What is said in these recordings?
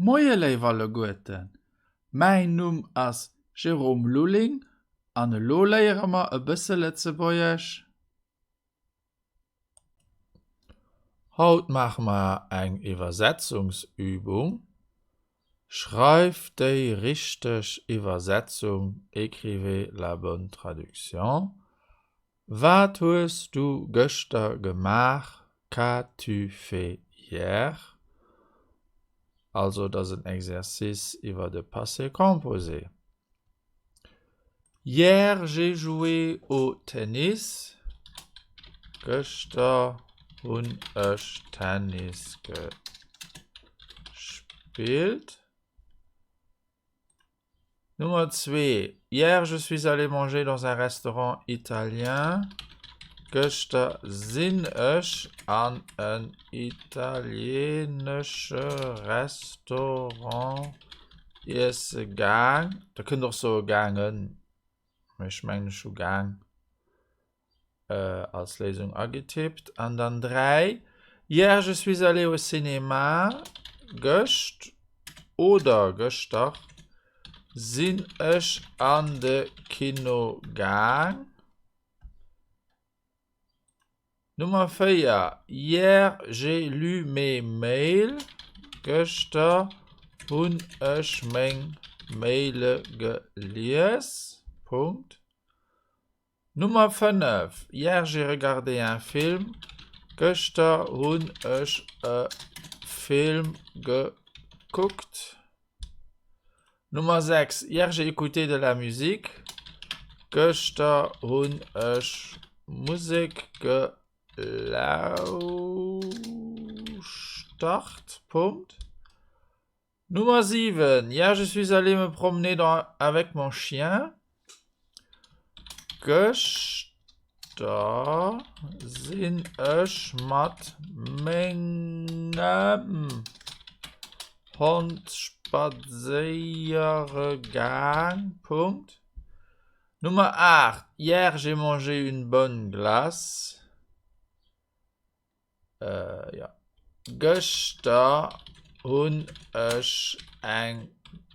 Moie léif alleguerten, mäin Numm ass Jérôme Lulling an elo léiere mer e bësse Lëtzebuergesch. Haut maache mer eng Iwwersetzungsübung. Schreif déi richteg Iwwersetzung, écrivez la bonne traduction. Wat hues du gëschter gemaach? Qu'as-tu fait hier? Also et ass en Exercice iwwer de Passé composé. Hier j'ai joué au tennis. Gëschter hunn ech Tennis gespillt. Nummer zwee, Hier je suis allé manger dans un restaurant italien. Gëschter sinn ech an en italienesche Restaurant iesse gaang. Der kënnt och soe gaangen, mee ech mengen ech hu gaang als Léisung agetippt. An dann 3, Hier je suis allé au cinéma. Gëscht oder gëschter sinn ech an de Kino gaang. Nummer 4, Hier j'ai lu mes mails. Gëschter hunn ech meng Maile gelies. Punkt. Nummer 5, Hier j'ai regardé un film. Gëschter hunn ech e Film gekuckt. Nummer 6, Hier j'ai écouté de la musique. Gëschter hunn ech Musek gelauschtert. Punkt. Nummer 7, Hier je suis allé me promener dans, avec mon chien. Gëschter sinn ech mat mengem Hond spadséiere gaang. Punkt. Nummer 8, Hier j'ai mangé une bonne glace. Äh, ja. Gëschter hunn ech eng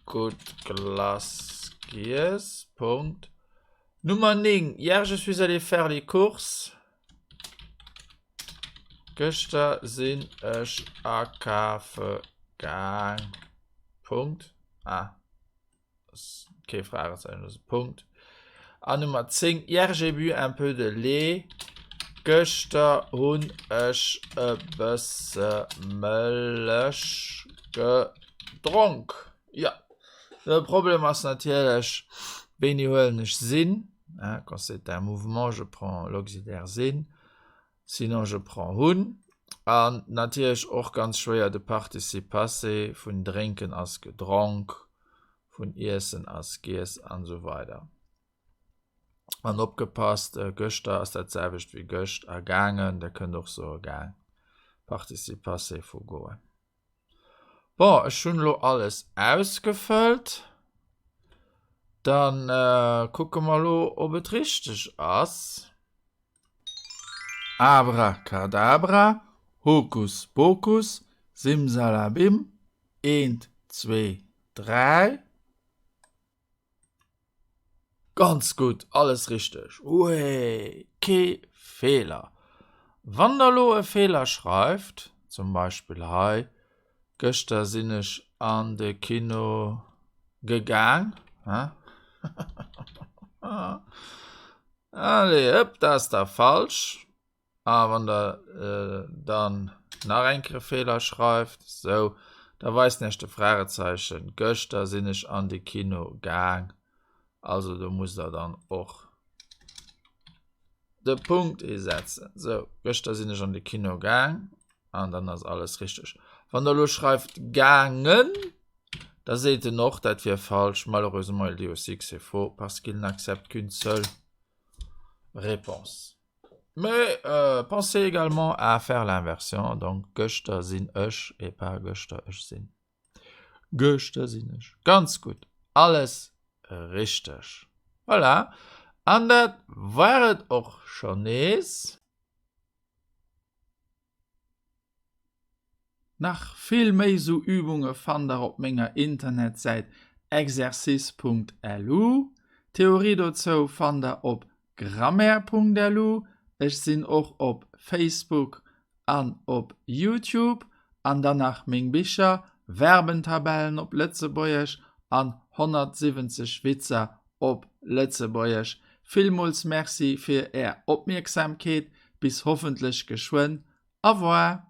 gutt Glace giess. Punkt. Nummer 9. Hier je suis allé faire les courses. Gëschter sinn ech akafe gaang. Punkt. Ah. Ass kee Fragezeichen, ass e Punkt. An Nummer 10, Hier j'ai bu un peu de lait. Gëschter hunn ech e bësse Mëllech gedronk. Jo, de Problem ass natierlech, wéini huelen ech sinn? Quand c'est un mouvement, je prends l'auxiliaire sinn. Sinon je prends hunn. An natierlech och ganz schwéier de Participe passé vun drénken ass gedronk, vun iessen ass giess an esou weider. An opgepasst, gëschter ass dat selwecht wéi gëscht a gaangen, der kënnt och soe gaang, Participe passé vu goen. Bon, ech hunn elo alles ausgefëllt. Dann kucke mer elo, ob et richteg ass. Abracadabra, Hokus Pokus, Simsalabim, eent, zwee, dräi. Ganz gutt, alles richteg! Wee, kee Feeler! Wann der elo e Feeler schreift, zum Beispill hei, Gëschter sinn ech an de Kino gegaang, Allez, hëpp, dat ass da falsch. A wann der dann nach eng Kéier e Feeler schreift, sou, da weist en iech de Fragezeichen, Gëschter sinn ech an de Kino gaang. Also do musst der dann och de Punkt hisetzen. Sou, gëschter sinn ech an de Kino gaang an dann ass alles richteg. Wann der elo schreift gaangen, da seet en och, dat wier falsch. Malheureusement, il dit aussi que c'est faux parce qu'il n'accepte qu'une seule réponse. Mais euh, pensez également à faire l'inversion, donc gëschter sinn ech et pas gëschter ech sinn. Gëschter sinn ech. Ganz gutt, alles richteg. Voilà, an dat war et och schonn nees. Nach vill méi sou Übunge fannt der op menger Internetsäit exercice.lu. D'Theorie dozou fannt der op grammaire.lu. Ech sinn och op Facebook an op Youtube. An dann nach meng Bicher, Verbentabellen op Lëtzebuergesch an 170 Witzer op Lëtzebuergesch. Villmools Merci fir är Opmierksamkeet. Bis hoffentlech geschwënn. Au revoir!